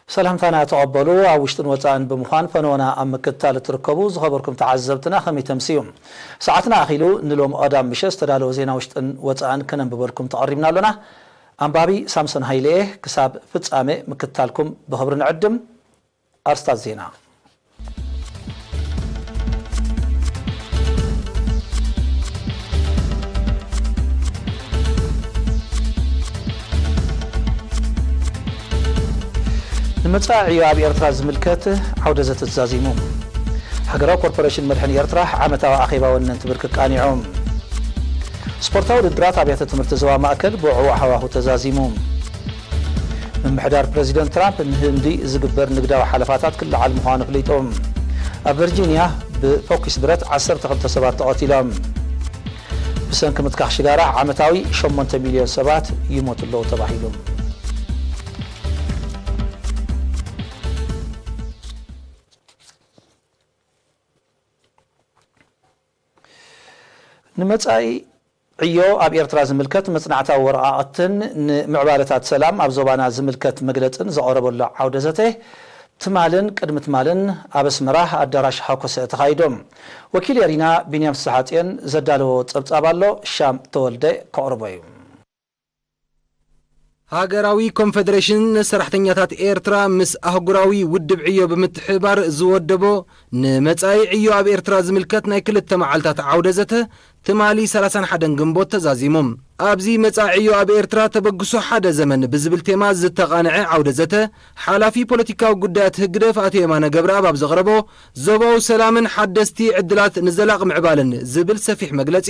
ሰላምታና ተቐበሉ። ኣብ ውሽጥን ወጻእን ብምዃን ፈነወና ኣብ ምክትታል እትርከቡ ዝኸበርኩም ተዓዘብትና ከመይ ተምስዩ? ሰዓትና ኣኺሉ ንሎም ቀዳም ምሸት ዝተዳለወ ዜና ውሽጥን ወጻእን ከነንብበልኩም ተቐሪብና ኣሎና። ኣንባቢ ሳምሶን ሃይለ እየ። ክሳብ ፍጻሜ ምክትታልኩም ብኽብሪ ንዕድም። ኣርስታት ዜና። ንመጻኢ ዕዮ ኣብ ኤርትራ ዝምልከት ዓውደ ዘተ ተዛዚሙ። ሃገራዊ ኮርፖሬሽን መድሕን ኤርትራ ዓመታዊ ኣኼባ ወነንቲ ብርክት ቃኒዑ። ስፖርታዊ ውድድራት ኣብያተ ትምህርቲ ዞባ ማእከል ብውዕዉዕ ሃዋሁ ተዛዚሙ። ምምሕዳር ፕረዚደንት ትራምፕ ንህንዲ ዝግበር ንግዳዊ ሓለፋታት ክለዓል ምዃኑ ኣፍሊጡ። ኣብ ቨርጂንያ ብፎኪስ ብረት ዓሰርተ ክልተ ሰባት ተቐቲሎም። ብሰንኪ ምትካኽ ሽጋራ ዓመታዊ ሸሞንተ ሚልዮን ሰባት ይሞቱ ኣለዉ ተባሂሉ። ንመጻኢ ዕዮ ኣብ ኤርትራ ዝምልከት መጽናዕታዊ ወረቓቕትን ንምዕባለታት ሰላም ኣብ ዞባና ዝምልከት መግለጽን ዘቐረበሉ ዓውደ ዘተ ትማልን ቅድሚ ትማልን ኣብ ኣስመራ ኣዳራሽ ሃኮሰ ተኻይዱ። ወኪል ኤሪና ቢንያም ፍስሓጽዮን ዘዳለዎ ጸብጻብ ኣሎ፣ ሻም ተወልደ ከቕርቦ እዩ። ሃገራዊ ኮንፈደሬሽን ሰራሕተኛታት ኤርትራ ምስ ኣህጉራዊ ውድብ ዕዮ ብምትሕብባር ዝወደቦ ንመጻኢ ዕዮ ኣብ ኤርትራ ዝምልከት ናይ ክልተ መዓልታት ዓውደ ዘተ ትማሊ ሰላሳን ሓደን ግንቦት ተዛዚሙ። ኣብዚ መጻኢ ዕዮ ኣብ ኤርትራ ተበግሶ ሓደ ዘመን ብዝብል ቴማ ዝተቓንዐ ዓውደ ዘተ ሓላፊ ፖለቲካዊ ጉዳያት ህግደፍ ኣቶ የማነ ገብረኣብ ኣብ ዘቕረቦ ዞባዊ ሰላምን ሓደስቲ ዕድላት ንዘላቕ ምዕባለን ዝብል ሰፊሕ መግለጺ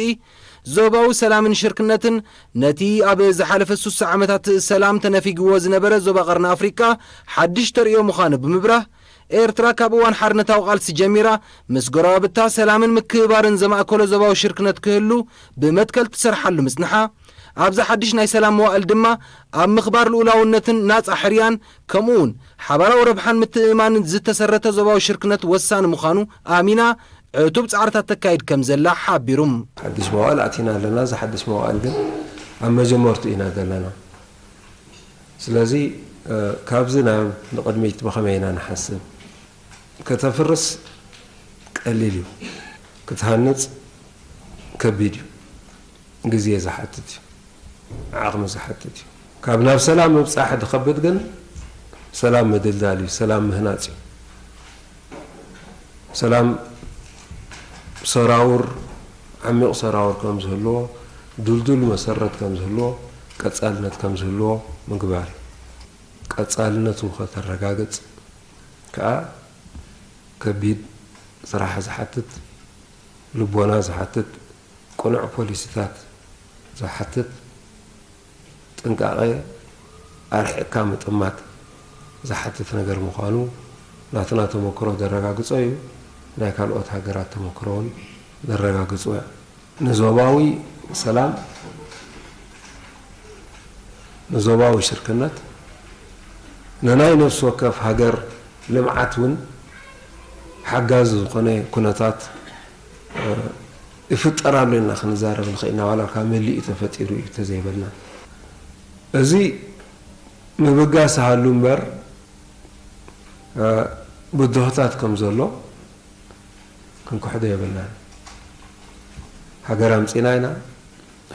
ዞባዊ ሰላምን ሽርክነትን ነቲ ኣብ ዝሓለፈ ስሳ ዓመታት ሰላም ተነፊግዎ ዝነበረ ዞባ ቀርኒ ኣፍሪቃ ሓድሽ ተርእዮ ምዃኑ ብምብራህ፣ ኤርትራ ካብ እዋን ሓርነታዊ ቃልሲ ጀሚራ ምስ ጎረባብታ ሰላምን ምክብባርን ዘማእከሎ ዞባዊ ሽርክነት ክህሉ ብመትከል ትሰርሓሉ ምጽንሓ፣ ኣብዚ ሓድሽ ናይ ሰላም መዋእል ድማ ኣብ ምኽባር ልኡላውነትን ናጻ ሕርያን ከምኡውን ሓባራዊ ረብሓን ምትእምማንን ዝተሰረተ ዞባዊ ሽርክነት ወሳኒ ምዃኑ ኣሚና ዕቱብ ጻዕርታት ተካይድ ከም ዘላ ሓቢሩ። ሓድሽ መዋእል ኣቲና ኣለና። እዚ ሓድሽ መዋእል ግን ኣብ መጀመርቱ ኢና ዘለና። ስለዚ፣ እ፣ ካብዚ ናብ ንቕድሚት ብኸመይ ኢና ንሓስብ? ከተፍርስ ቀሊል እዩ፣ ክትሃንጽ ከቢድ እዩ። ግዜ ዝሓትት እዩ፣ ዓቕሚ ዝሓትት እዩ። ካብ ናብ ሰላም ምብጻሕ ዝኸብድ ግን ሰላም ምድልዳል እዩ፣ ሰላም ምህናጽ እዩ። ሰላም ሰራውር፣ ዓሚቕ ሰራውር ከም ዝህልዎ፣ ድልዱል መሰረት ከም ዝህልዎ፣ ቀጻልነት ከም ዝህልዎ ምግባር እዩ። ቀጻልነቱ ከተረጋግጽ ከኣ ከቢድ ስራሕ ዝሓትት፣ ልቦና ዝሓትት፣ ቅኑዕ ፖሊሲታት ዝሓትት፣ ጥንቃቐ ኣርሒቕካ ምጥማት ዝሓትት ነገር ምዃኑ ናትና ተመክሮ ዘረጋግጾ እዩ። ናይ ካልኦት ሃገራት ተመክሮ እውን ዘረጋግጹ እዮም። ንዞባዊ ሰላም፣ ንዞባዊ ሽርክነት፣ ንናይ ነፍሲ ወከፍ ሃገር ልምዓት እውን ሓጋዚ ዝኾነ ኩነታት፣ እ፣ ይፍጠር ኣሎ ኢልና ክንዛረብ ንኽእል ኢና፣ ዋላ ካብ መሊኡ ተፈጢሩ እዩ እንተዘይበልና። እዚ ምብጋስ ሃሉ እምበር፣ እ፣ ብድሆታት ከም ዘሎ ክንክሕዶ የብልናን። ሃገር ኣምጺና ኢና፣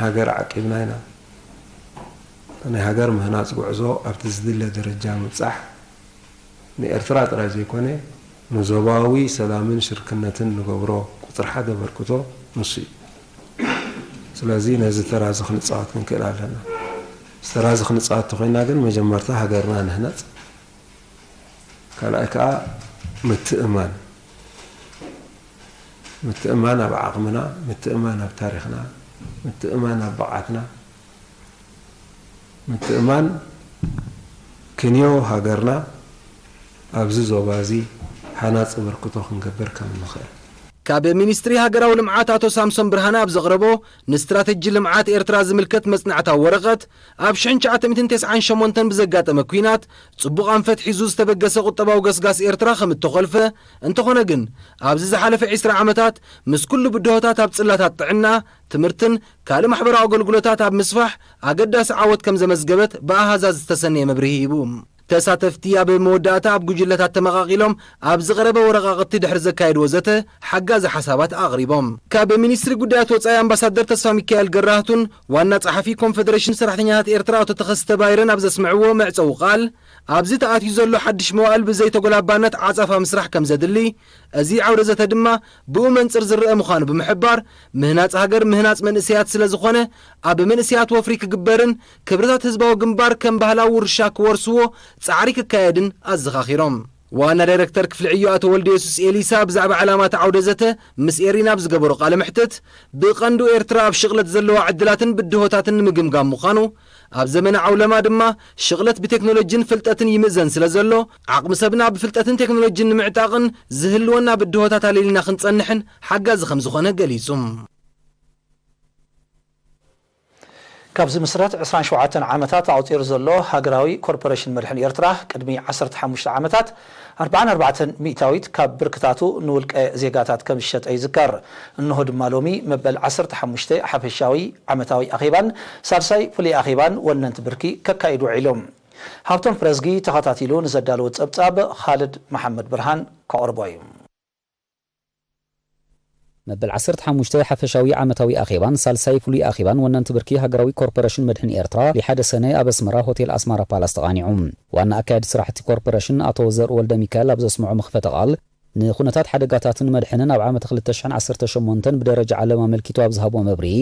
ሃገር ዓቂብና ኢና። ናይ ሃገር ምህናጽ ጉዕዞ ኣብቲ ዝድለ ደረጃ ምብጻሕ ንኤርትራ ጥራይ ዘይኮነ፣ ንዞባዊ ሰላምን ሽርክነትን ንገብሮ ቁጽሪ ሓደ ኣበርክቶ ንሱ እዩ። ስለዚ ነዚ ተራ እዚ ክንጻወት ክንክእል ኣለና። እዚ ተራ እዚ ክንጻወት ተኾይና ግን መጀመርታ ሃገርና ንህነጽ። ካልኣይ ከኣ ምትእማን። ምትእማን ኣብ ዓቕምና፣ ምትእማን ኣብ ታሪኽና፣ ምትእማን ኣብ ብቕዓትና፣ ምትእማን ክንዮ ሃገርና ኣብዚ ዞባ እዚ ሃናጺ ኣበርክቶ ክንገብር ከም እንኽእል። ካብ ሚኒስትሪ ሃገራዊ ልምዓት ኣቶ ሳምሶን ብርሃነ ኣብ ዘቕረቦ ንስትራተጂ ልምዓት ኤርትራ ዝምልከት መጽናዕታዊ ወረቐት፣ ኣብ ሽሕን ትሽዓተ ሚእትን ተስዓን ሸሞንተን ብዘጋጠመ ኲናት ጽቡቕ ኣንፈት ሒዙ ዝተበገሰ ቁጠባዊ ገስጋስ ኤርትራ ከም እተኾልፈ፣ እንተኾነ ግን ኣብዚ ዝሓለፈ ዕስራ ዓመታት ምስ ኩሉ ብድሆታት ኣብ ጽላታት ጥዕና፣ ትምህርትን ካልእ ማሕበራዊ ኣገልግሎታት ኣብ ምስፋሕ ኣገዳሲ ዓወት ከም ዘመዝገበት ብኣሃዛት ዝተሰነየ መብርሂ ሂቡ። ተሳተፍቲ ኣብ መወዳእታ ኣብ ጉጅለታት ተመቓቒሎም ኣብ ዝቐረበ ወረቓቕቲ ድሕሪ ዘካየድዎ ዘተ ሓጋዚ ሓሳባት ኣቕሪቦም። ካብ ሚኒስትሪ ጉዳያት ወጻኢ ኣምባሳደር ተስፋ ሚካኤል ገራህቱን ዋና ጸሓፊ ኮንፈደሬሽን ሰራሕተኛታት ኤርትራ ኣቶ ተኸስተ ባይረን ኣብ ዘስምዕዎ መዕጸዊ ቃል፣ ኣብዚ ተኣትዩ ዘሎ ሓድሽ መዋእል ብዘይተጎላባነት ዓጻፋ ምስራሕ ከም ዘድሊ፣ እዚ ዓውደ ዘተ ድማ ብኡ መንጽር ዝረአ ምዃኑ ብምሕባር፣ ምህናጽ ሃገር ምህናጽ መንእሰያት ስለ ዝኾነ፣ ኣብ መንእሰያት ወፍሪ ክግበርን ክብርታት ህዝባዊ ግንባር ከም ባህላዊ ውርሻ ክወርስዎ ጻዕሪ ክካየድን ኣዘኻኺሮም። ዋና ዳይረክተር ክፍሊ ዕዮ ኣቶ ወልደየሱስ ኤሊሳ ብዛዕባ ዕላማ እቲ ዓውደ ዘተ ምስ ኤሪና ኣብ ዝገበሮ ቃለ መሕትት፣ ብቐንዱ ኤርትራ ኣብ ሽቕለት ዘለዋ ዕድላትን ብድሆታትን ንምግምጋም ምዃኑ፣ ኣብ ዘመነ ዓውለማ ድማ ሽቕለት ብቴክኖሎጂን ፍልጠትን ይምእዘን ስለ ዘሎ፣ ዓቕሚ ሰብና ብፍልጠትን ቴክኖሎጂን ንምዕጣቕን ዝህልወና ብድሆታት ኣሊልና ክንጸንሕን ሓጋዚ ከም ዝኾነ ገሊጹ። ካብ ዝምስረት ዕስራን ሸውዓተን ዓመታት ኣቑጺሩ ዘሎ ሃገራዊ ኮርፖሬሽን መድሕን ኤርትራ፣ ቅድሚ ዓሰርተ ሓሙሽተ ዓመታት ኣርብዓን ኣርባዕተን ሚእታዊት ካብ ብርክታቱ ንውልቀ ዜጋታት ከም ዝሸጠ ይዝከር። እንሆ ድማ ሎሚ መበል ዓሰርተ ሓሙሽተ ሓፈሻዊ ዓመታዊ ኣኼባን ሳልሳይ ፍሉይ ኣኼባን ወነንቲ ብርኪ ከካይዱ ውዒሉ። ሃብቶም ፍረዝጊ ተኸታቲሉ ንዘዳለዎ ጸብጻብ፣ ኻልድ መሓመድ ብርሃን ከቕርቦ እዩ። መበል ዓሰርተ ሓሙሽተ ሓፈሻዊ ዓመታዊ ኣኼባን ሳልሳይ ፍሉይ ኣኼባን ወነንቲ ብርኪ ሃገራዊ ኮርፖሬሽን መድሕን ኤርትራ፣ ሎሚ ሓደ ሰነ ኣብ ኣስመራ ሆቴል ኣስማራ ፓላስ ተቓኒዑ። ዋና ኣካያዲ ስራሕቲ ኮርፖሬሽን ኣቶ ዘርኡ ወልደ ሚካኤል ኣብ ዘስምዖ መኽፈቲ ቃል፣ ንኹነታት ሓደጋታትን መድሕንን ኣብ ዓመት ክልተ ሽሕን ዓሰርተ ሸሞንተን ብደረጃ ዓለም ኣመልኪቱ ኣብ ዝሃቦ መብርሂ፣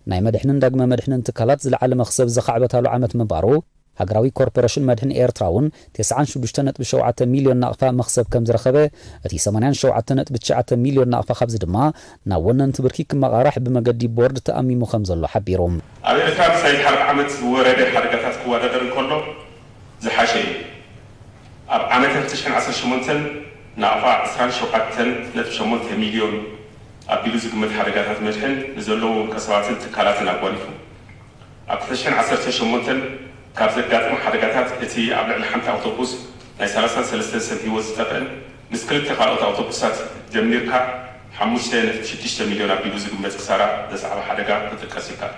ናይ መድሕንን ዳግመ መድሕንን ትካላት ዝለዓለ መኽሰብ ዘኻዕበታሉ ዓመት ምንባሩ፣ ሃገራዊ ኮርፖሬሽን መድሕን ኤርትራ እውን ተስዓን ሽዱሽተ ነጥቢ ሸውዓተ ሚልዮን ናቕፋ መኽሰብ ከም ዝረኸበ፣ እቲ ሰማንያን ሸውዓተ ነጥቢ ትሽዓተ ሚልዮን ናቕፋ ካብዚ ድማ ናብ ወነንቲ ብርኪ ክመቓራሕ ብመገዲ ቦርድ ተኣሚሙ ከም ዘሎ ሓቢሩ። ኣብ ኤርትራ ምሳይ ዝሓለፈ ዓመት ዝወረደ ሓደጋታት ክወዳደር እንከሎ ዝሓሸ እዩ። ኣብ ዓመተ ክልተ ሽሕን ዓሰርተ ሸሞንተን ናቕፋ ዕስራን ሸውዓተን ነጥቢ ሸሞንተ ሚልዮን ኣቢሉ ዝግመት ሓደጋታት መድሕን ንዘለዉ ውልቀ ሰባትን ትካላትን ኣጓኒፉ። ኣብ ክልተ ሽሕን ዓሰርተ ሸሞንተን ካብ ዘጋጠሙ ሓደጋታት እቲ ኣብ ልዕሊ ሓንቲ ኣውቶቡስ ናይ ሰላሳን ሰለስተን ሰብ ህይወት ዝጠፍአን ምስ ክልተ ካልኦት ኣውቶቡሳት ደሚርካ ሓሙሽተ ነጥቢ ሽዱሽተ ሚልዮን ኣቢሉ ዝግመት ክሳራ ዘስዓበ ሓደጋ ክጥቀስ ይከኣል።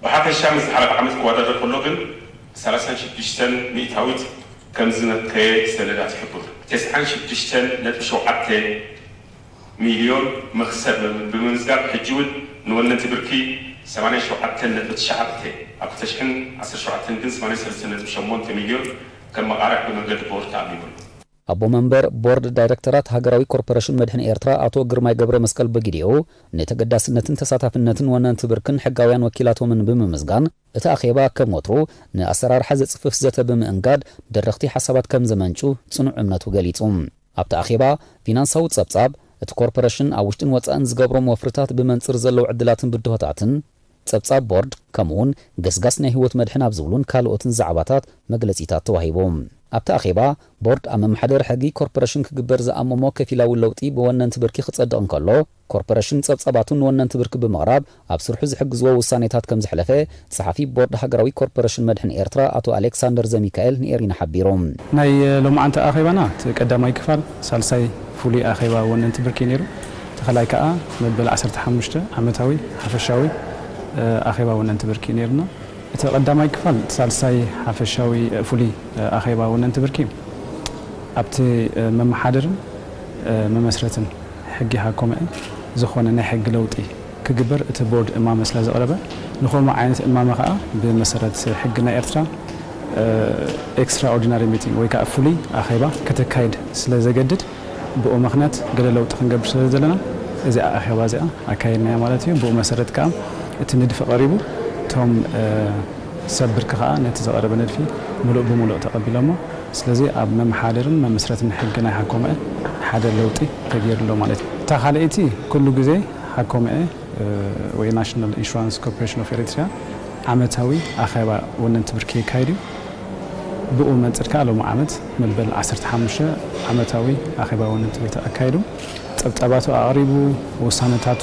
ብሓፈሻ ምስ ዝሓለፈ ዓመት ክወዳደር ከሎ ግን ሰላሳን ሽዱሽተን ሚእታዊት ከም ዝነከየ ሰነዳት ይሕብሩ። ተስዓን ሽዱሽተን ነጥቢ ሸውዓተ ሚልዮን መኽሰብ ብምምዝጋብ፣ ሕጂ እውን ንወነንቲ ብርኪ ሰማንያን ሸውዓተን ነጥቢ ትሽዓተ፣ ኣብ ክልተ ሽሕን ዓሰርተ ሸውዓተን ግን ሰማንያን ሰለስተን ነጥቢ ሸሞንተ ሚልዮን ከም መቓርሕ ብመንገዲ ቦርድ ተኣሚኑ ኣሎ። ኣቦ መንበር ቦርድ ዳይረክተራት ሃገራዊ ኮርፖሬሽን መድሕን ኤርትራ ኣቶ ግርማይ ገብረ መስቀል በጊዲኡ፣ ንተገዳስነትን ተሳታፍነትን ወነንቲ ብርክን ሕጋውያን ወኪላቶምን ብምምስጋን፣ እቲ ኣኼባ ከም ወትሩ ንኣሰራርሓ ዘጽፍፍ ዘተ ብምእንጋድ ደረኽቲ ሓሳባት ከም ዘመንጩ ጽኑዕ እምነቱ ገሊጹ። ኣብቲ ኣኼባ ፊናንሳዊ ጸብጻብ፣ እቲ ኮርፖሬሽን ኣብ ውሽጥን ወጻእን ዝገብሮም ወፍርታት ብመንጽር ዘለዉ ዕድላትን ብድሆታትን፣ ጸብጻብ ቦርድ፣ ከምኡውን ገስጋስ ናይ ህይወት መድሕን ኣብ ዝብሉን ካልኦትን ዛዕባታት መግለጺታት ተዋሂቡ። ኣብቲ ኣኼባ፣ ቦርድ ኣብ መመሓደሪ ሕጊ ኮርፖሬሽን ክግበር ዝኣመሞ ከፊላዊ ለውጢ ብወነንቲ ብርኪ ክጸድቕ እንከሎ፣ ኮርፖሬሽን ጸብጻባቱ ንወነንቲ ብርኪ ብምቕራብ ኣብ ስርሑ ዝሕግዝዎ ውሳኔታት ከም ዘሕለፈ ጸሓፊ ቦርድ ሃገራዊ ኮርፖሬሽን መድሕን ኤርትራ ኣቶ ኣሌክሳንደር ዘሚካኤል ንኤሪና ሓቢሩ። ናይ ሎማዓንቲ ኣኼባና እቲ ቀዳማይ ክፋል ሳልሳይ ፍሉይ ኣኼባ ወነንቲ ብርኪ ነይሩ። እቲ ካልኣይ ከኣ መበል ዓሰርተ ሓሙሽተ ዓመታዊ ሓፈሻዊ፣ እ፣ ኣኼባ ወነንቲ ብርኪ ነይሩና። እቲ ቀዳማይ ክፋል ሳልሳይ ሓፈሻዊ፣ እ፣ ፍሉይ፣ እ፣ ኣኼባ ወነንቲ ብርኪ ኣብቲ፣ እ፣ መመሓደርን፣ እ፣ መመስረትን ሕጊ ሃኮመኤ ዝኾነ ናይ ሕጊ ለውጢ ክግበር እቲ ቦርድ እማመ ስለ ዘቕረበ፣ ንኸምኡ ዓይነት እማመ ከኣ ብመሰረት ሕጊ ናይ ኤርትራ፣ እ፣ ኤክስትራኦርዲናሪ ሚቲንግ ወይ ከኣ ፍሉይ ኣኼባ ከተካይድ ስለ ዘገድድ፣ ብኡ ምኽንያት ገለ ለውጢ ክንገብር ስለ ዘለና፣ እዚኣ ኣኼባ እዚኣ ኣካይድናያ ማለት እዩ። ብኡ መሰረት ከኣ እቲ ንድፊ ቀሪቡ፣ እቶም፣ እ፣ ሰብ ብርኪ ከኣ ነቲ ዝቐረበ ንድፊ ምሉእ ብምሉእ ተቐቢሎሞ። ስለዚ ኣብ መመሓደርን መመስረትን ሕጊ ናይ ሃኮመኤ ሓደ ለውጢ ተገይሩ ኣሎ ማለት እዩ። እታ ካልኣይቲ ኩሉ ግዜ ሃኮመኤ፣ እ፣ ወይ ናሽናል ኢንሹራንስ ኮርፖሬሽን ኦፍ ኤሪትሪያ ዓመታዊ ኣኼባ ወነንቲ ብርኪ የካይድ እዩ። ብኡ መንጽር ከኣ ሎሚ ዓመት መበል ዓሰርተ ሓሙሽተ ዓመታዊ ኣኼባ ወነንቲ ብርኪ ኣካይዱ። እቲ ጸብጻባቱ ኣቕሪቡ፣ ውሳነታቱ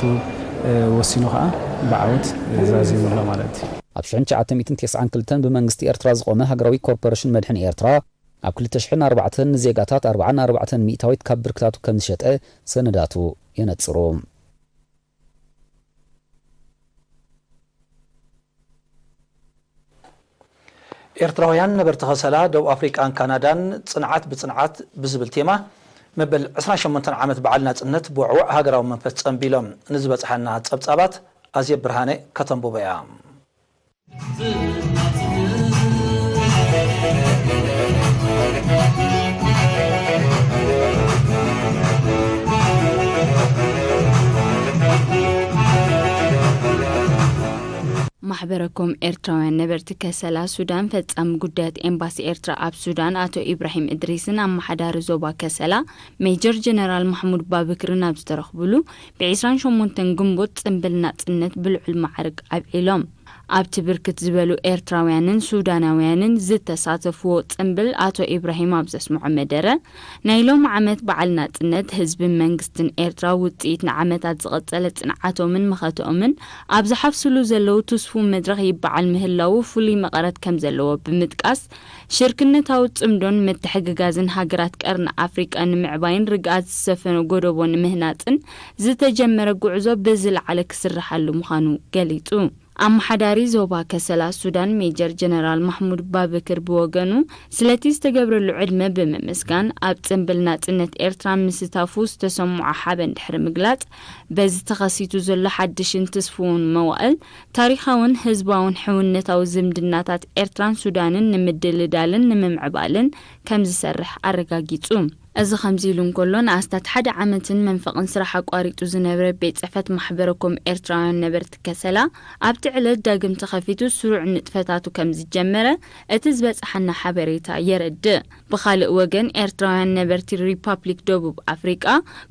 ወሲኑ ከኣ ብዓወት ዛዚሙ ኣሎ ማለት እዩ። ኣብ ሽሕን ትሽዓተ ሚእትን ተስዓን ክልተን ብመንግስቲ ኤርትራ ዝቖመ ሃገራዊ ኮርፖሬሽን መድሕን ኤርትራ፣ ኣብ ክልተ ሽሕን ኣርባዕተን ንዜጋታት ኣርብዓን ኣርባዕተን ሚእታዊት ካብ ብርክታቱ ከም ዝሸጠ ሰነዳቱ የነጽሩ። ኤርትራውያን ነበርቲ ከሰላ፣ ደቡብ ኣፍሪቃን ካናዳን ጽንዓት ብጽንዓት ብዝብል ቴማ መበል ዕስራን ሸሞንተን ዓመት በዓል ናጽነት ብውዕዉዕ ሃገራዊ መንፈስ ጸንቢሎም። ንዝበጽሓና ጸብጻባት ኣዜብ ብርሃነ ከተንብቦ እያ። ማሕበረኮም ኤርትራውያን ነበርቲ ከሰላ ሱዳን ፈጻሚ ጉዳያት ኤምባሲ ኤርትራ ኣብ ሱዳን ኣቶ ኢብራሂም እድሪስን ኣመሓዳሪ ዞባ ከሰላ ሜጀር ጀነራል ማሕሙድ ባብክርን ኣብ ዝተረኽብሉ፣ ብ ዕስራን ሸሞንተን ግንቦት ጽምብል ናጽነት ብልዑል ማዕርግ ኣብዒሎም። ኣብቲ ብርክት ዝበሉ ኤርትራውያንን ሱዳናውያንን ዝተሳተፍዎ ጽምብል ኣቶ ኢብራሂም ኣብ ዘስምዖ መደረ፣ ናይ ሎም ዓመት በዓል ናጽነት ህዝብን መንግስትን ኤርትራ ውጽኢት ንዓመታት ዝቐጸለ ጽንዓቶምን መኸተኦምን ኣብ ዝሓፍስሉ ዘለዉ ትስፉው መድረኽ ይበዓል ምህላዉ ፍሉይ መቐረት ከም ዘለዎ ብምጥቃስ፣ ሽርክነታዊ ጽምዶን ምትሕግጋዝን ሃገራት ቀርኒ ኣፍሪቃ ንምዕባይን ርግኣት ዝሰፈኖ ጎደቦ ንምህናጽን ዝተጀመረ ጉዕዞ ብዝለዓለ ክስርሓሉ ምዃኑ ገሊጹ። ኣመሓዳሪ ዞባ ከሰላ ሱዳን ሜጀር ጀነራል ማሕሙድ ባብክር ብወገኑ፣ ስለቲ ዝተገብረሉ ዕድመ ብምምስጋን፣ ኣብ ጽምብል ናጽነት ኤርትራ ምስታፉ ዝተሰምዖ ሓበን ድሕሪ ምግላጽ፣ በዚ ተኸሲቱ ዘሎ ሓድሽን ትስፉውን መዋእል፣ ታሪኻውን ህዝባውን ሕውነታዊ ዝምድናታት ኤርትራን ሱዳንን ንምድልዳልን ንምምዕባልን ከም ዝሰርሕ ኣረጋጊጹ። እዚ ከምዚ ኢሉ እንከሎ፣ ንኣስታት ሓደ ዓመትን መንፈቕን ስራሕ ኣቋሪጹ ዝነበረ ቤት ጽሕፈት ማሕበረኮም ኤርትራውያን ነበርቲ ከሰላ፣ ኣብቲ ዕለት ዳግም ተኸፊቱ ስሩዕ ንጥፈታቱ ከም ዝጀመረ እቲ ዝበጽሓና ሓበሬታ የረድእ። ብኻልእ ወገን፣ ኤርትራውያን ነበርቲ ሪፓብሊክ ደቡብ ኣፍሪቃ፣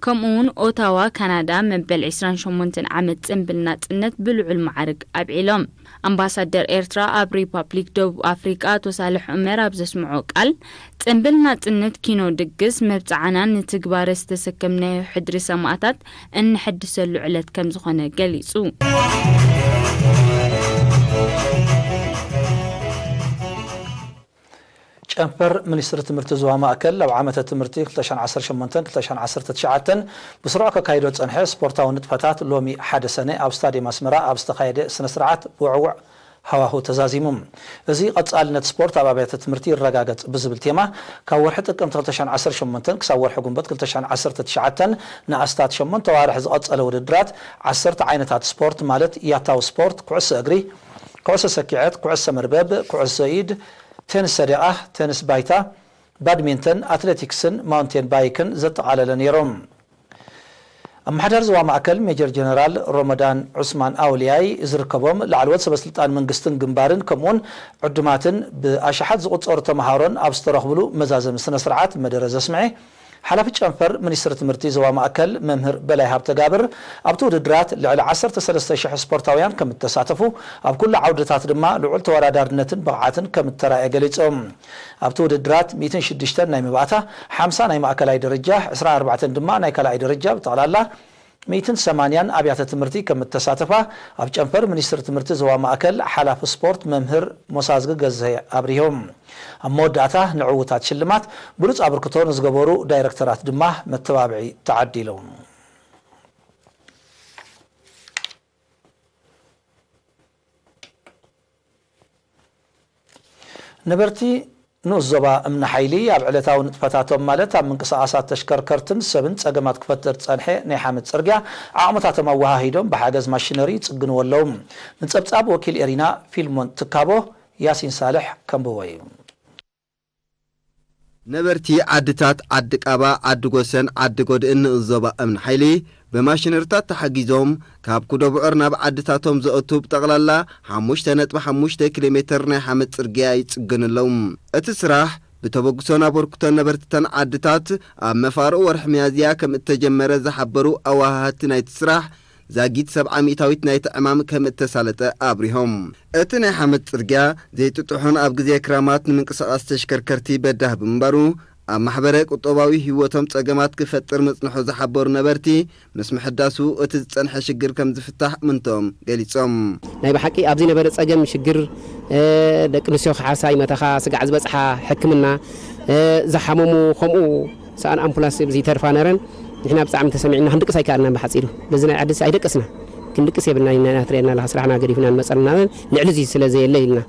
ከምኡ'ውን ኦታዋ ካናዳ፣ መበል ዕስራን ሸሞንተን ዓመት ጽምብል ናጽነት ብልዑል ማዕርግ ኣብዒሎም። ኣምባሳደር ኤርትራ ኣብ ሪፓብሊክ ደቡብ ኣፍሪቃ ኣቶ ሳልሕ ዑመር ኣብ ዘስምዖ ቃል፣ ጽምብል ናጽነት ኪኖ ድግስ መብጽዓና ንትግባረ ዝተሰከምናዮ ሕድሪ ሰማእታት እንሕድሰሉ ዕለት ከም ዝኾነ ገሊጹ። ጨንፈር ሚኒስትሪ ትምህርቲ ዞባ ማእከል ኣብ ዓመተ ትምህርቲ ክልተ ሽሕን ዓሰርተ ሸሞንተን ክልተ ሽሕን ዓሰርተ ትሽዓተን ብስሩዕ ከካይዶ ዝጸንሐ ስፖርታዊ ንጥፈታት ሎሚ ሓደ ሰነ ኣብ ስታድየም ኣስመራ ኣብ ዝተኻየደ ስነ ስርዓት ብውዕዉዕ ሃዋሁ ተዛዚሙ። እዚ ቀጻልነት ስፖርት ኣብ ኣብያተ ትምህርቲ ይረጋገጽ ብዝብል ቴማ ካብ ወርሒ ጥቅምቲ ክልተ ሽሕን ዓሰርተ ሸሞንተን ክሳብ ወርሒ ጉንበት ክልተ ሽሕን ዓሰርተ ትሽዓተን ንኣስታት ሸሞንተ ኣዋርሕ ዝቐጸለ ውድድራት ዓሰርተ ዓይነታት ስፖርት ማለት ያታዊ ስፖርት፣ ኩዕሶ እግሪ፣ ኩዕሶ ሰኪዐት፣ ኩዕሶ መርበብ፣ ኩዕሶ ኢድ፣ ቴንስ ሰደቓ፣ ቴንስ ባይታ፣ ባድሚንተን፣ ኣትሌቲክስን ማውንቴን ባይክን ዘጠቓለለ ነይሩ። ኣመሓዳሪ ዞባ ማእከል ሜጀር ጀነራል ሮመዳን ዑስማን ኣውልያይ ዝርከቦም ላዕለዎት ሰበስልጣን መንግስትን ግንባርን ከምኡውን ዕዱማትን ብኣሽሓት ዝቑጸሩ ተመሃሮን ኣብ ዝተረኽብሉ መዛዘሚ ስነ ስርዓት መደረ ዘስምዐ ሓላፊ ጨንፈር ሚኒስትሪ ትምህርቲ ዞባ ማእከል መምህር በላይ ሃብተጋብር፣ ኣብቲ ውድድራት ልዕሊ ዓሰርተ ሰለስተ ሽሕ ስፖርታውያን ከም እተሳተፉ፣ ኣብ ኩሉ ዓውድታት ድማ ልዑል ተወዳዳርነትን ብቕዓትን ከም እተራእየ ገሊጾም። ኣብቲ ውድድራት ሚእትን ሽዱሽተን ናይ መባእታ፣ ሓምሳ ናይ ማእከላይ ደረጃ፣ ዕስራን ኣርባዕተን ድማ ናይ ካልኣይ ደረጃ፣ ብጠቕላላ ሚእትን ሰማንያን ኣብያተ ትምህርቲ ከም እተሳተፋ ኣብ ጨንፈር ሚኒስትሪ ትምህርቲ ዞባ ማእከል ሓላፊ ስፖርት መምህር ሞሳዝጊ ገዝሀ ኣብሪሆም። ኣብ መወዳእታ ንዕውታት ሽልማት ብሉጽ ኣበርክቶ ንዝገበሩ ዳይረክተራት ድማ መተባብዒ ተዓዲሉ። ነበርቲ ንኡስ ዞባ እምኒ ሓይሊ ኣብ ዕለታዊ ንጥፈታቶም ማለት ኣብ ምንቅስቓሳት ተሽከርከርትን ሰብን ጸገማት ክፈጥር ዝጸንሐ ናይ ሓመድ ጽርግያ ዓቕምታቶም ኣወሃሂዶም ብሓገዝ ማሽነሪ ይጽግንዎ ኣለዉ። ንጸብጻብ ወኪል ኤሪና ፊልሞን ትካቦ ያሲን ሳልሕ ከንብቦ እዩ። ነበርቲ ዓድታት ዓዲ ቃባ፣ ዓዲ ጎሰን ዓዲ ጎድእን ንኡስ ዞባ እምኒ ሓይሊ ብማሽነሪታት ተሓጊዞም ካብ ኩደብዑር ናብ ዓድታቶም ዘእቱ ብጠቕላላ ሓሙሽተ ነጥቢ ሓሙሽተ ኪሎ ሜተር ናይ ሓመድ ጽርግያ ይጽገኑ ኣለዉ። እቲ ስራሕ ብተበግሶን ኣበርክቶን ነበርትተን ዓድታት ኣብ መፋርኡ ወርሒ ሚያዝያ ከም እተጀመረ ዝሓበሩ ኣወሃሃድቲ ናይቲ ስራሕ፣ ዛጊት ሰብዓ ሚእታዊት ናይቲ ዕማም ከም እተሳለጠ ኣብሪሆም። እቲ ናይ ሓመድ ጽርግያ ዘይጥጡሕን ኣብ ግዜ ክራማት ንምንቅስቓስ ተሽከርከርቲ በዳህ ብምንባሩ፣ ኣብ ማሕበረ ቁጠባዊ ህይወቶም ጸገማት ክፈጥር ምጽንሑ ዝሓበሩ ነበርቲ፣ ምስ ምሕዳሱ እቲ ዝጸንሐ ሽግር ከም ዝፍታሕ ምንቶም ገሊጾም። ናይ ብሓቂ ኣብዚ ነበረ ጸገም ሽግር፣ እ፣ ደቂ ኣንስትዮ ክሓሳ ይመታኻ፣ ስጋዕ ዝበጽሓ ሕክምና፣ እ፣ ዝሓመሙ ከምኡ ሰኣን ኣምቡላንስ ኣብዚ ይተርፋ ነረን። ንሕና ብጣዕሚ ተሰሚዕና ክንድቅስ ኣይከኣልናን ብሓጺሩ። በዚ ናይ ዓድስ ኣይደቀስና። ክንድቅስ የብልና ኢና፣ ትርእየና ኣለኻ፣ ስራሕና ገዲፍና ንመጸና ልዕሊ እዚ ስለ ዘየለ ኢልና።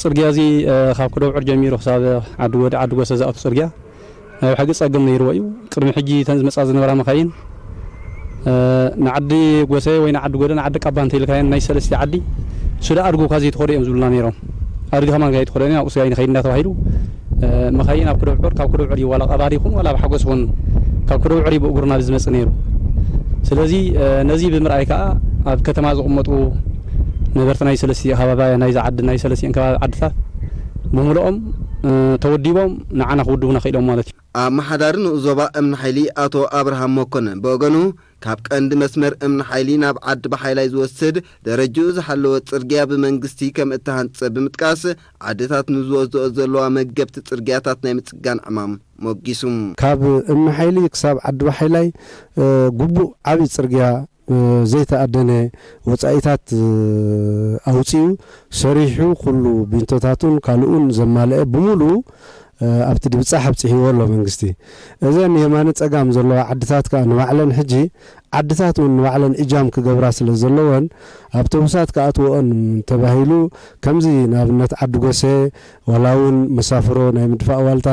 ጽርግያ እዚ፣ እ፣ ካብ ክደብዑር ጀሚሩ ክሳብ ዓዲ ወደ ዓዲ ጎሰ ዝኣቱ ጽርግያ ናይ ብሓቂ ጸገም ነይርዎ እዩ። ቅድሚ ሕጂ እተን ዝመጻ ዝነበራ መኻይን፣ እ፣ ንዓዲ ጎሰ ወይ ንዓዲ ጎደ ንዓዲ ቃባ እንተኢልካየን ናይ ሰለስተ ዓዲ ሱዳ ኣድጉካ ዘይትኸዶ እዮም ዝብሉና ነይሮም። ኣድጊ ከማን ከይትኸዶ እዮም፣ ኣብኡ ስጋይ ንኸይድ እንዳተባሂሉ፣ እ፣ መኻይን ኣብ ክደብዑር፣ ካብ ክደብዑር እዩ ዋላ ቀባሪ ይኹን ዋላ ኣብ ሓጎስ ይኹን ካብ ክደብዑር እዩ ብእግሩ ናብ ዝመጽእ ነይሩ። ስለዚ፣ እ፣ ነዚ ብምርኣይ ከኣ ኣብ ከተማ ዝቕመጡ ነበርቲ ናይ ሰለስቲኡ ከባቢ፣ ናይዚ ዓዲ፣ ናይ ሰለስቲኤን ከባቢ ዓድታት ብምልኦም፣ እ፣ ተወዲቦም ንዓና ክውድቡና ክኢሎም ማለት እዩ። ኣመሓዳሪ ንኡስ ዞባ እምኒ ሓይሊ ኣቶ ኣብርሃም መኮነን ብወገኑ፣ ካብ ቀንዲ መስመር እምኒ ሓይሊ ናብ ዓዲ ባሓይላይ ዝወስድ ደረጅኡ ዝሓለወ ጽርግያ ብመንግስቲ ከም እተሃንጸ ብምጥቃስ፣ ዓድታት ንዝወስድኦ ዘለዋ መገብቲ ጽርግያታት ናይ ምጽጋን ዕማም ሞጊሱ። ካብ እምኒ ሓይሊ ክሳብ ዓዲ ባሓይላይ፣ እ፣ ግቡእ ዓቢ ጽርግያ፣ እ፣ ዘይተኣደነ ወጻኢታት፣ እ፣ ኣውጺኡ ሰሪሑ፣ ኩሉ ቢንቶታቱን ካልኡን ዘማልአ ብምሉኡ፣ እ፣ ኣብቲ ድብጻሕ ኣብጺሕዎ ኣሎ መንግስቲ። እዘን የማነ ጸጋም ዘለዋ ዓድታት ከኣ ንባዕለን ሕጂ ዓድታት እውን ንባዕለን እጃም ክገብራ ስለ ዘለወን፣ ኣውቶቡሳት ክኣትወኦን ተባሂሉ፣ ከምዚ ንኣብነት ዓዲ ጎሴ፣ ዋላ እውን መሳፍሮ ናይ ምድፋእ ዋልታ፣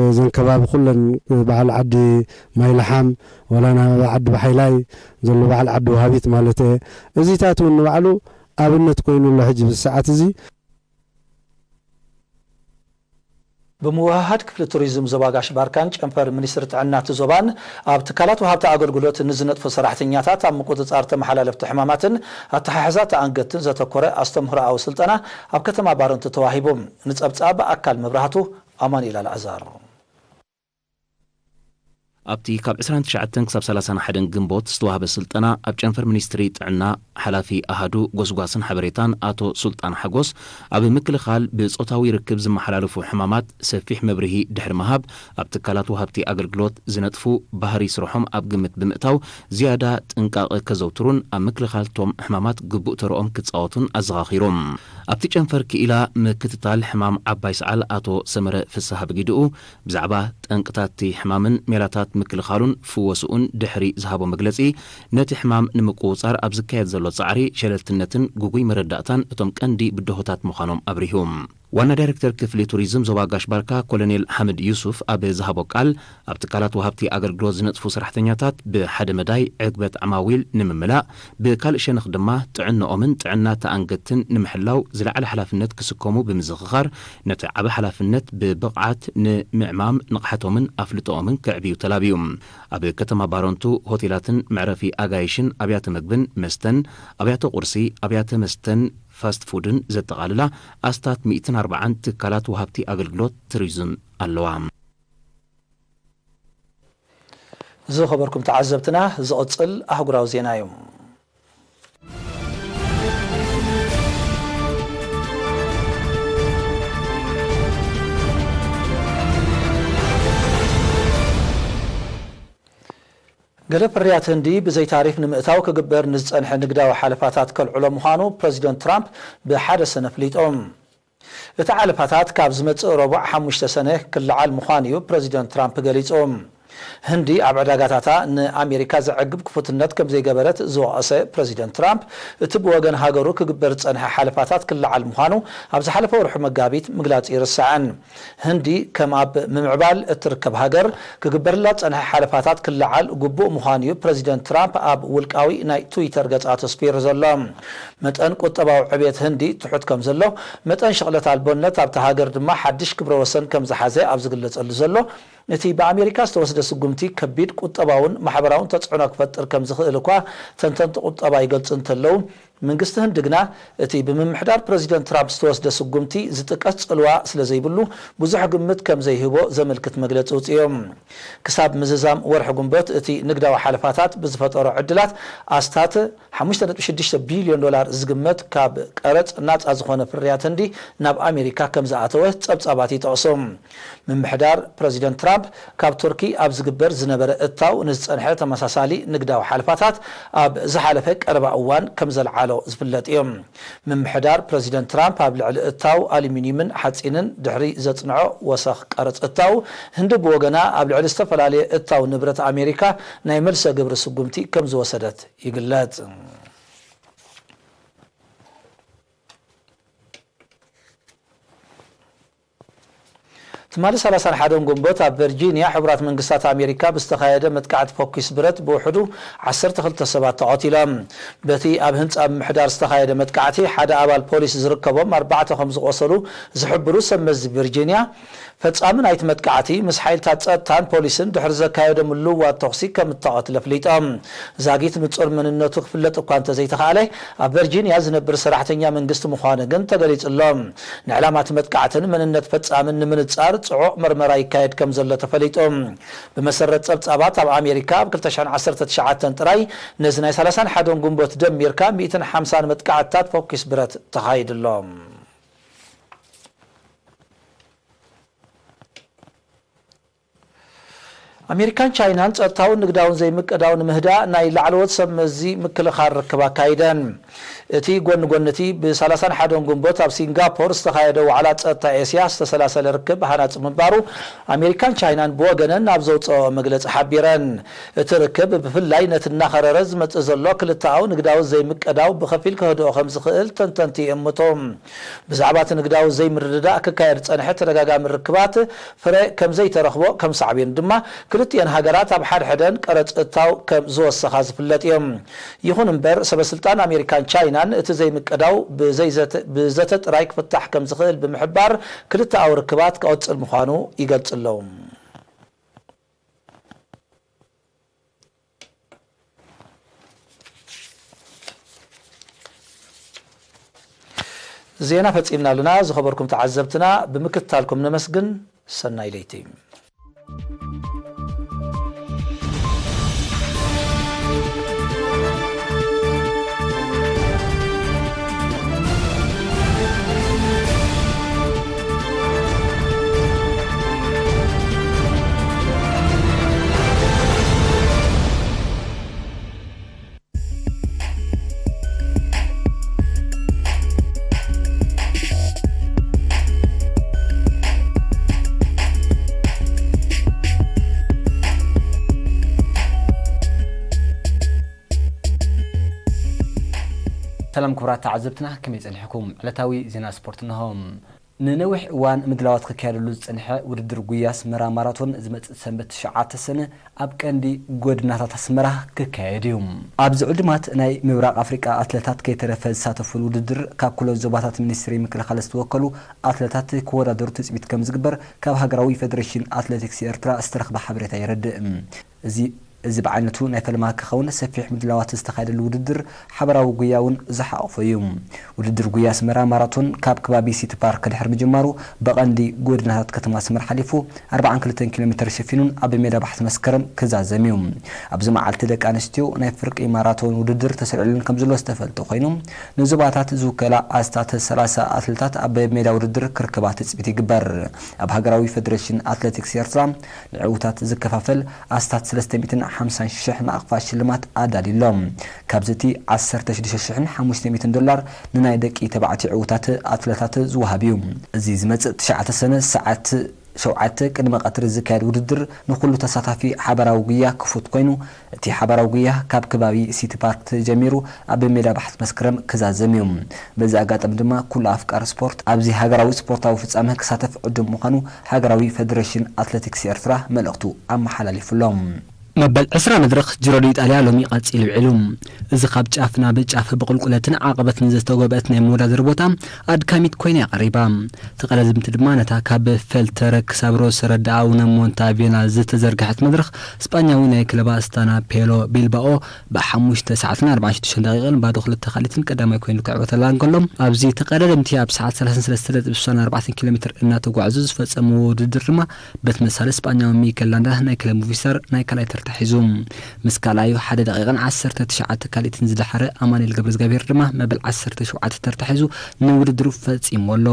እዘን ከባቢ ኩለን በዓል ዓዲ ማይልሓም፣ ዋላ ናብ ዓዲ ባሓይላይ ዘሎ በዓል ዓዲ ወሃቢት ማለት እየ። እዚታት እውን ንባዕሉ ኣብነት ኮይኑ ኣሎ። ሕጂ ብዚ ሰዓት እዚ ብምውህሃድ ክፍሊ ቱሪዝም ዞባ ጋሽ ባርካን ጨንፈር ሚኒስትሪ ጥዕና እቲ ዞባን ኣብ ትካላት ወሃብቲ ኣገልግሎት ንዝነጥፉ ሰራሕተኛታት ኣብ ምቁጽጻር ተመሓላለፍቲ ሕማማትን ኣተሓሕዛ ተኣንገድትን ዘተኮረ ኣስተምህሮኣዊ ስልጠና ኣብ ከተማ ባረንቱ ተዋሂቡ። ንጸብጻብ ኣካል መብራህቱ ኣማኑኤል ኣልዓዛር። ኣብቲ ካብ ዕስራን ትሽዓተን ክሳብ ሰላሳን ሓደን ግንቦት ዝተዋህበ ስልጠና፣ ኣብ ጨንፈር ሚኒስትሪ ጥዕና ሓላፊ ኣሃዱ ጎስጓስን ሓበሬታን ኣቶ ሱልጣን ሓጎስ፣ ኣብ ምክልኻል ብጾታዊ ርክብ ዝመሓላለፉ ሕማማት ሰፊሕ መብርሂ ድሕሪ ምሃብ፣ ኣብ ትካላት ወሃብቲ ኣገልግሎት ዝነጥፉ ባህሪ ስርሖም ኣብ ግምት ብምእታው ዝያዳ ጥንቃቐ ከዘውትሩን ኣብ ምክልኻል ቶም ሕማማት ግቡእ ተረኦም ክጻወቱን ኣዘኻኺሮም። ኣብቲ ጨንፈር ክኢላ ምክትታል ሕማም ዓባይ ሰዓል ኣቶ ሰመረ ፍስሃ ብጊድኡ፣ ብዛዕባ ጠንቅታት እቲ ሕማምን ሜላታት ምክልኻሉን ፍወስኡን ድሕሪ ዝሃቦ መግለጺ፣ ነቲ ሕማም ንምቁጽጻር ኣብ ዝካየድ ዘሎ ጻዕሪ ሸለልትነትን ግጉይ መረዳእታን እቶም ቀንዲ ብድሆታት ምዃኖም ኣብሪሁ። ዋና ዳይሬክተር ክፍሊ ቱሪዝም ዞባ ጋሽ ባርካ ኮሎኔል ሓምድ ዩሱፍ ኣብ ዝሃቦ ቃል፣ ኣብ ትካላት ወሃብቲ ኣገልግሎት ዝነጥፉ ሰራሕተኛታት ብሓደ መዳይ ዕግበት ዓማዊል ንምምላእ፣ ብካልእ ሸነኽ ድማ ጥዕንኦምን ጥዕና ተኣንገድትን ንምሕላው ዝለዓለ ሓላፍነት ክስከሙ ብምዝኽኻር፣ ነቲ ዓቢ ሓላፍነት ብብቕዓት ንምዕማም ንቕሓቶምን ኣፍልጦኦምን ከዕብዩ ተላብዩ። ኣብ ከተማ ባረንቱ ሆቴላትን መዕረፊ ኣጋይሽን ኣብያተ መግብን መስተን፣ ኣብያተ ቁርሲ፣ ኣብያተ መስተን ፋስት ፉድን ዘጠቓልላ ኣስታት ሚእትን ኣርባዓን ትካላት ወሃብቲ ኣገልግሎት ቱሪዝም ኣለዋ። ዝኸበርኩም ተዓዘብትና፣ ዝቕጽል ኣህጉራዊ ዜና እዩ። ገለ ፍርያት ህንዲ ብዘይ ታሪፍ ንምእታው ክግበር ንዝጸንሐ ንግዳዊ ሓለፋታት ከልዕሎ ምዃኑ ፕረዚደንት ትራምፕ ብሓደ ሰነ ኣፍሊጡ። እቲ ሓለፋታት ካብ ዝመጽእ ረቡዕ ሓሙሽተ ሰነ ክለዓል ምዃኑ እዩ ፕረዚደንት ትራምፕ ገሊጹ። ህንዲ ኣብ ዕዳጋታታ ንኣሜሪካ ዘዕግብ ክፉትነት ከም ዘይገበረት ዝወቐሰ ፕረዚደንት ትራምፕ፣ እቲ ብወገን ሃገሩ ክግበር ዝጸንሐ ሓለፋታት ክለዓል ምዃኑ ኣብ ዝሓለፈ ወርሒ መጋቢት ምግላጹ ይርሳዕን። ህንዲ ከም ኣብ ምምዕባል እትርከብ ሃገር ክግበርላ ዝጸንሐ ሓለፋታት ክለዓል ግቡእ ምዃኑ እዩ ፕረዚደንት ትራምፕ ኣብ ውልቃዊ ናይ ትዊተር ገጻቱ ኣስፊሩ ዘሎ። መጠን ቁጠባዊ ዕብየት ህንዲ ትሑት ከም ዘሎ፣ መጠን ሽቕለት ኣልቦነት ኣብታ ሃገር ድማ ሓድሽ ክብረ ወሰን ከም ዝሓዘ ኣብ ዝግለጸሉ ዘሎ፣ እቲ ብኣሜሪካ ዝተወስደ ስጉምቲ ከቢድ ቁጠባውን ማሕበራውን ተጽዕኖ ክፈጥር ከም ዝኽእል እኳ ተንተንቲ ቁጠባ ይገልጹ እንተለዉ፣ መንግስቲ ህንዲ ግና እቲ ብምምሕዳር ፕረዚደንት ትራምፕ ዝተወስደ ስጉምቲ ዝጥቀስ ጽልዋ ስለ ዘይብሉ ብዙሕ ግምት ከም ዘይህቦ ዘመልክት መግለጺ ኣውጺኡ። ክሳብ ምዝዛም ወርሒ ጉንበት እቲ ንግዳዊ ሓለፋታት ብዝፈጠሮ ዕድላት ኣስታት ሓሙሽተ ነጥቢ ሽዱሽተ ቢልዮን ዶላር ዝግመት ካብ ቀረጽ ናጻ ዝኾነ ፍርያት ህንዲ ናብ ኣሜሪካ ከም ዝኣተወ ጸብጻባት ይጠቕሱ። ምምሕዳር ፕረዚደንት ትራምፕ ካብ ቱርኪ ኣብ ዝግበር ዝነበረ እታው ንዝጸንሐ ተመሳሳሊ ንግዳዊ ሓለፋታት ኣብ ዝሓለፈ ቀረባ እዋን ከም ዘልዓሎ ዝፍለጥ እዩ። ምምሕዳር ፕረዚደንት ትራምፕ ኣብ ልዕሊ እታው ኣሉሚኒየምን ሓጺንን ድሕሪ ዘጽንዖ ወሰኽ ቀረጽ እታው፣ ህንዲ ብወገና ኣብ ልዕሊ ዝተፈላለየ እታው ንብረት ኣሜሪካ ናይ መልሰ ግብሪ ስጉምቲ ከም ዝወሰደት ይግለጽ። ትማሊ ሰላሳን ሓደን ጉንበት ኣብ ቨርጂንያ ሕቡራት መንግስታት ኣሜሪካ ብዝተኻየደ መጥቃዕቲ ፈኲስ ብረት ብውሕዱ ዓሰርተ ክልተ ሰባት ተቐቲሎም። በቲ ኣብ ህንጻ ምምሕዳር ዝተኻየደ መጥቃዕቲ ሓደ ኣባል ፖሊስ ዝርከቦም ኣርባዕተ ከም ዝቖሰሉ ዝሕብሩ ሰብ መዚ ቨርጂንያ፣ ፈጻሚ ናይቲ መጥቃዕቲ ምስ ሓይልታት ጸጥታን ፖሊስን ድሕሪ ዘካየዶ ምልውዋጥ ተኹሲ ከም እተቐትለ ኣፍሊጦም። ዛጊት ንጹር መንነቱ ክፍለጥ እኳ እንተዘይተኻእለ፣ ኣብ ቨርጂንያ ዝነብር ሰራሕተኛ መንግስቲ ምዃኑ ግን ተገሊጹ ኣሎ። ንዕላማ እቲ መጥቃዕትን መንነት ፈጻምን ንምንጻር ጽዑቕ መርመራ ይካየድ ከም ዘሎ ተፈሊጡ። ብመሰረት ጸብጻባት፣ ኣብ ኣሜሪካ ኣብ ክልተ ሽሕን ዓሰርተ ትሽዓተን ጥራይ ነዚ ናይ ሰላሳን ሓደን ጉንበት ደሚርካ ሚእትን ሓምሳን መጥቃዕትታት ፈኲስ ብረት ተኻይዱ ኣሎ። ኣሜሪካን ቻይናን ጸጥታውን ንግዳውን ዘይምቅዳው ንምህዳእ ናይ ላዕለዎት ሰብ መዚ ምክልኻል ርክብ ኣካይደን። እቲ ጎኒ ጎኒ እቲ ብ ሰላሳን ሓደን ጉንበት ኣብ ሲንጋፖር ዝተኻየደ ዋዕላ ጸጥታ ኤስያ ዝተሰላሰለ ርክብ ሃናጺ ምንባሩ ኣሜሪካን ቻይናን ብወገነን ኣብ ዘውጽኦ መግለጺ ሓቢረን። እቲ ርክብ ብፍላይ ነቲ እናኸረረ ዝመጽእ ዘሎ ክልተኣዊ ንግዳዊ ዘይምቅዳው ብኸፊል ከህድኦ ከም ዝኽእል ተንተንቲ ይእምቱ። ብዛዕባ እቲ ንግዳዊ ዘይምርድዳእ ክካየድ ዝጸንሐ ተደጋጋሚ ርክባት ፍረ ከም ዘይተረኽቦ ከም ሳዕቤኑ ድማ፣ ክልቲኤን ሃገራት ኣብ ሓድሕደን ቀረጽ እታው ከም ዝወሰኻ ዝፍለጥ እዩ። ይኹን እምበር፣ ሰበ ስልጣን ኣሜሪካን ቻይናን እቲ ዘይምቅዳው ብዘይዘተ-፣ ብዘተ ጥራይ ክፍታሕ ከም ዝኽእል ብምሕባር፣ ክልተኣዊ ርክባት ክቕጽል ምዃኑ ይገልጹ ኣለዉ። ዜና ፈጺምና ኣለና። ዝኸበርኩም ተዓዘብትና ብምክትታልኩም ነመስግን። ሰናይ ለይቲ። ሰላም ክቡራት ተዓዘብትና፣ ከመይ ጸኒሕኩም? ዕለታዊ ዜና ስፖርት እንሆ። ንነዊሕ እዋን ምድላዋት ክካየደሉ ዝጸንሐ ውድድር ጉያ ኣስመራ ማራቶን ዝመጽእ ሰንበት ትሽዓተ ሰነ ኣብ ቀንዲ ጎደናታት ኣስመራ ክካየድ እዩ። ኣብዚ ዕዱማት ናይ ምብራቕ ኣፍሪቃ ኣትለታት ከይተረፈ ዝሳተፉሉ ውድድር ካብ ኩለን ዞባታት ሚኒስትሪ ምክልኻል ዝተወከሉ ኣትለታት ክወዳደሩ ትጽቢት ከም ዝግበር ካብ ሃገራዊ ፌደሬሽን ኣትሌቲክስ ኤርትራ ዝተረኽበ ሓበሬታ የረድእ። እዚ እዚ ብዓይነቱ ናይ ፈለማ ክኸውን ሰፊሕ ምድላዋት ዝተኻየደሉ ውድድር ሓበራዊ ጉያ እውን ዝሓቖፈ እዩ። ውድድር ጉያ ኣስመራ ማራቶን ካብ ከባቢ ሲቲ ፓርክ ድሕሪ ምጅማሩ ብቐንዲ ጎደናታት ከተማ ኣስመራ ሓሊፉ ኣርባዓን ክልተን ኪሎ ሜተር ሸፊኑን ኣብ ሜዳ ባሕቲ መስከረም ክዛዘም እዩ። ኣብዚ መዓልቲ ደቂ ኣንስትዮ ናይ ፍርቂ ማራቶን ውድድር ተሰሪዕለን ከም ዘሎ ዝተፈልጠ ኮይኑ፣ ንዞባታት ዝውከላ ኣስታት ሰላሳ ኣትሌታት ኣብ ሜዳ ውድድር ክርከባ ትጽቢት ይግበር። ኣብ ሃገራዊ ፌደሬሽን ኣትሌቲክስ ኤርትራ ንዕውታት ዝከፋፈል ኣስታት ሰለስተ ሚእትን ሓምሳን ሽሕ ናቕፋ ሽልማት ኣዳልዩ ኣሎ። ካብዚ እቲ ዓሰርተ ሽዱሽተ ሽሕን ሓሙሽተ ሚእትን ዶላር ንናይ ደቂ ተባዕትዮ ዕውታት ኣትለታት ዝወሃብ እዩ። እዚ ዝመጽእ ትሽዓተ ሰነ ሰዓት ሸውዓተ ቅድመ ቀትሪ ዝካየድ ውድድር ንኹሉ ተሳታፊ ሓበራዊ ጉያ ክፉት ኮይኑ፣ እቲ ሓበራዊ ጉያ ካብ ከባቢ ሲቲ ፓርክ ተጀሚሩ ኣብ ሜዳ ባሕቲ መስከረም ክዛዘም እዩ። በዚ ኣጋጣሚ ድማ ኩሉ ኣፍቃሪ ስፖርት ኣብዚ ሃገራዊ ስፖርታዊ ፍጻመ ክሳተፍ ዕዱም ምዃኑ ሃገራዊ ፌደሬሽን ኣትሌቲክስ ኤርትራ መልእኽቱ ኣመሓላሊፉ ኣሎ። መበል ዕስራ መድረኽ ጂሮ ዲ ኢጣልያ ሎሚ ቀጺሉ ውዒሉ። እዚ ካብ ጫፍ ናብ ጫፍ ብቁልቁለትን ዓቐበትን ዝተጎብአት ናይ መወዳደሪ ቦታ ኣድካሚት ኮይና እያ ቀሪባ። ተቐዳደምቲ ድማ ነታ ካብ ፈልተረ ክሳብ ሮሰ ረዳኣ ውነ ሞንታቬና ዝተዘርግሐት መድረኽ ስጳኛዊ ናይ ክለባ ኣስታና ፔሎ ቢልባኦ ብሓሙሽተ ሰዓትን ኣርባዕን ሽዱሽተን ደቂቕን ባዶ ክልተ ካሊትን ቀዳማይ ኮይኑ ክዕወተላ እንከሎ፣ ኣብዚ ተቐዳደምቲ ኣብ ሰዓት ሰላሳን ሰለስተ ነጥቢ ስሳን ኣርባዕተን ኪሎ ሜትር እናተጓዕዙ ዝፈጸምዎ ውድድር ድማ በተመሳሳሊ ስጳኛዊ ሚኬል ላንዳ ናይ ክለብ ሞቪስታር ናይ ካልኣይ ተርታ ሒዙ። ምስ ካልኣዩ ሓደ ደቂቕን ዓሰርተ ትሽዓተ ካሊትን ዝደሓረ ኣማኑኤል ገብረዝጋብሄር ድማ መበል ዓሰርተ ሸውዓተ ተርታ ሒዙ ንውድድሩ ፈጺምዎ ኣሎ።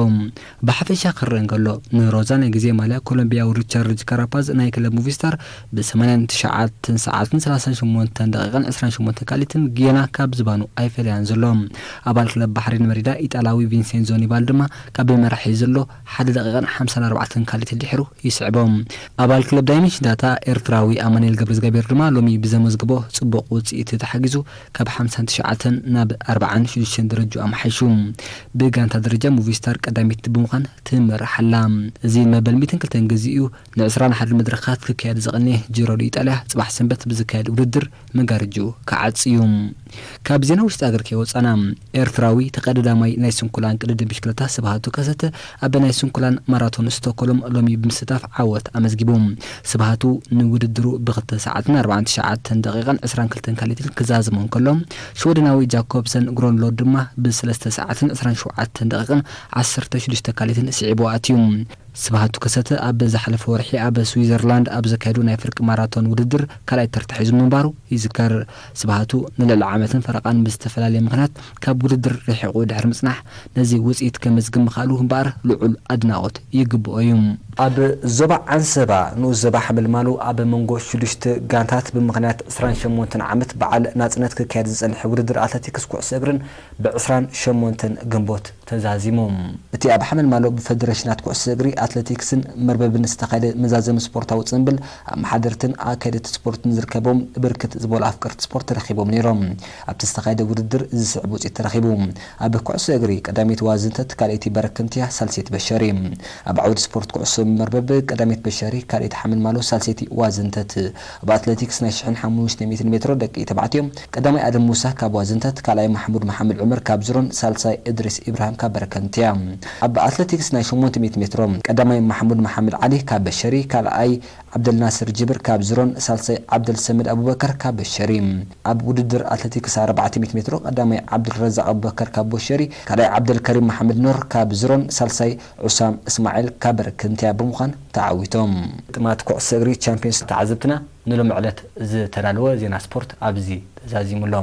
ብሓፈሻ ክረአ እንከሎ፣ ንሮዛ ናይ ግዜ ማልያ ኮሎምቢያዊ ሪቻርድ ካራፓዝ ናይ ክለብ ሞቪስታር ብ ሰማንያን ትሽዓተን ሰዓትን ሰላሳን ሸሞንተን ደቂቕን ዕስራን ሸሞንተን ካሊትን ጌና ካብ ዝባኑ ኣይፈለያን ዘሎ። ኣባል ክለብ ባሕሪን መሪዳ ኢጣላዊ ቪንሴንዞ ኒባል ድማ ካብ መራሒ ዘሎ ሓደ ደቂቕን ሓምሳን ኣርባዕተን ካሊትን ድሒሩ ይስዕቦ። ኣባል ክለብ ዳይመንሽን ዳታ ኤርትራዊ ኣማኑኤል ገብረዝጋብሄር ድማ ሎሚ ብዘመዝግቦ ጽቡቕ ውጽኢት ተሓጊዙ ካብ ሓምሳን ትሽዓተን ናብ ኣርባዓን ሽዱሽተን ደረጃ ኣምሓይሹ። ብጋንታ ደረጃ ሞቪስታር ቀዳሚት ብምዃን ትመርሕ ኣላ። እዚ መበል ሚእትን ክልተን ግዜ እዩ ንዕስራን ሓደን መድረኻት ክካየድ ዝቐነየ ጂሮ ዲ ኢጣልያ ጽባሕ ሰንበት ብዝካየድ ውድድር መጋረጅኡ ክዓጽ እዩ። ካብ ዜና ውሽጢ ኣገር ከይወጻና፣ ኤርትራዊ ተቐዳዳማይ ናይ ስንኩላን ቅድድም ብሽክለታ ስብሃቱ ከሰተ ኣብ ናይ ስንኩላን ማራቶን ስቶክሆልም ሎሚ ብምስታፍ ዓወት ኣመዝጊቡ። ስብሃቱ ንውድድሩ ብክልተ ሰዓትን ኣርባዓን ትሽዓተን ደቂቕን ዕስራን ክልተን ካሊትን ክዛዝሞ እንከሎ፣ ሽወደናዊ ጃኮብሰን ግሮንሎድ ድማ ብሰለስተ ሰዓትን ዕስራን ሸውዓተን ደቂቕን ዓሰርተ ሽዱሽተ ካሊትን ስዒቡ ኣትዩ። ስብሃቱ ከሰተ ኣብ ዝሓለፈ ወርሒ ኣብ ስዊዘርላንድ ኣብ ዘካየዱ ናይ ፍርቂ ማራቶን ውድድር ካልኣይ ተርታ ሒዙ ምንባሩ ይዝከር። ስብሃቱ ንልዕሊ ዓመትን ፈረቓን ብዝተፈላለየ ምኽንያት ካብ ውድድር ርሒቑ ድሕሪ ምጽናሕ፣ ነዚ ውጽኢት ከመዝግብ ምኽኣሉ እምበኣር ልዑል ኣድናቖት ይግብኦ እዩ። ኣብ ዞባ ዓንሰባ ንኡስ ዞባ ሓመልማሎ ኣብ መንጎ ሽዱሽተ ጋንታት ብምኽንያት ዕስራን ሸሞንተን ዓመት በዓል ናጽነት ክካየድ ዝጸንሐ ውድድር ኣትለቲክስ ኩዕሶ እግርን ብ ዕስራን ሸሞንተን ግንቦት ተዛዚሙ። እቲ ኣብ ሓመልማሎ ብፈደረሽናት ኩዕሶ እግሪ፣ ኣትለቲክስን መርበብን ዝተኻየደ መዛዘሚ ስፖርታዊ ጽምብል፣ ኣመሓደርትን ኣካየድቲ ስፖርትን ዝርከቦም ብርክት ዝበሉ ኣፍቀርቲ ስፖርት ተረኺቦም ነይሮም። ኣብቲ ዝተኻየደ ውድድር እዚ ስዕብ ውፅኢት ተረኺቡ። ኣብ ኩዕሶ እግሪ ቀዳመይቲ ዋዝንተት፣ ካልኣይቲ በረከንትያ፣ ሳልሰይቲ በሸሪ። ኣብ ዓውዲ ስፖርት ኩዕሶ መርበብ ቀዳመይቲ በሸሪ፣ ካልኣይቲ ሓመልማሎ፣ ሳልሰይቲ ዋዝንተት። ኣብ ኣትሌቲክስ ናይ ሽሕን ሓሙሽተ ሚእትን ሜትሮ ደቂ ተባዕትዮ፣ ቀዳማይ ኣደም ሙሳ ካብ ዋዝንተት፣ ካልኣይ ማሕሙድ መሓመድ ዑመር ካብ ዝሮን፣ ሳልሳይ እድሪስ ኢብራሂም ካብ በረከንትያ። ኣብ ኣትሌቲክስ ናይ ሸሞንተ ሚእቲ ሜትሮ፣ ቀዳማይ ማሕሙድ መሓመድ ዓሊ ካብ በሸሪ፣ ካልኣይ ዓብደልናስር ጅብር ካብ ዝሮን፣ ሳልሳይ ዓብደልሰመድ ኣቡበከር ካብ በሸሪ። ኣብ ውድድር ኣትሌቲክስ ኣርባዕተ ሚእቲ ሜትሮ፣ ቀዳማይ ዓብደልረዛቅ ኣቡበከር ካብ ቦሸሪ፣ ካልኣይ ዓብደልከሪም መሓመድ ኑር ካብ ዝሮን፣ ሳልሳይ ዑሳም እስማዒል ካብ በረከንትያ ብምዃን ተዓዊቶም። ግጥማት ኩዕሶ እግሪ ቻምፒዮንስ ተዓዘብትና ንሎሚ ዕለት ዝተዳለወ ዜና ስፖርት ኣብዚ ተዛዚሙ ኣሎ።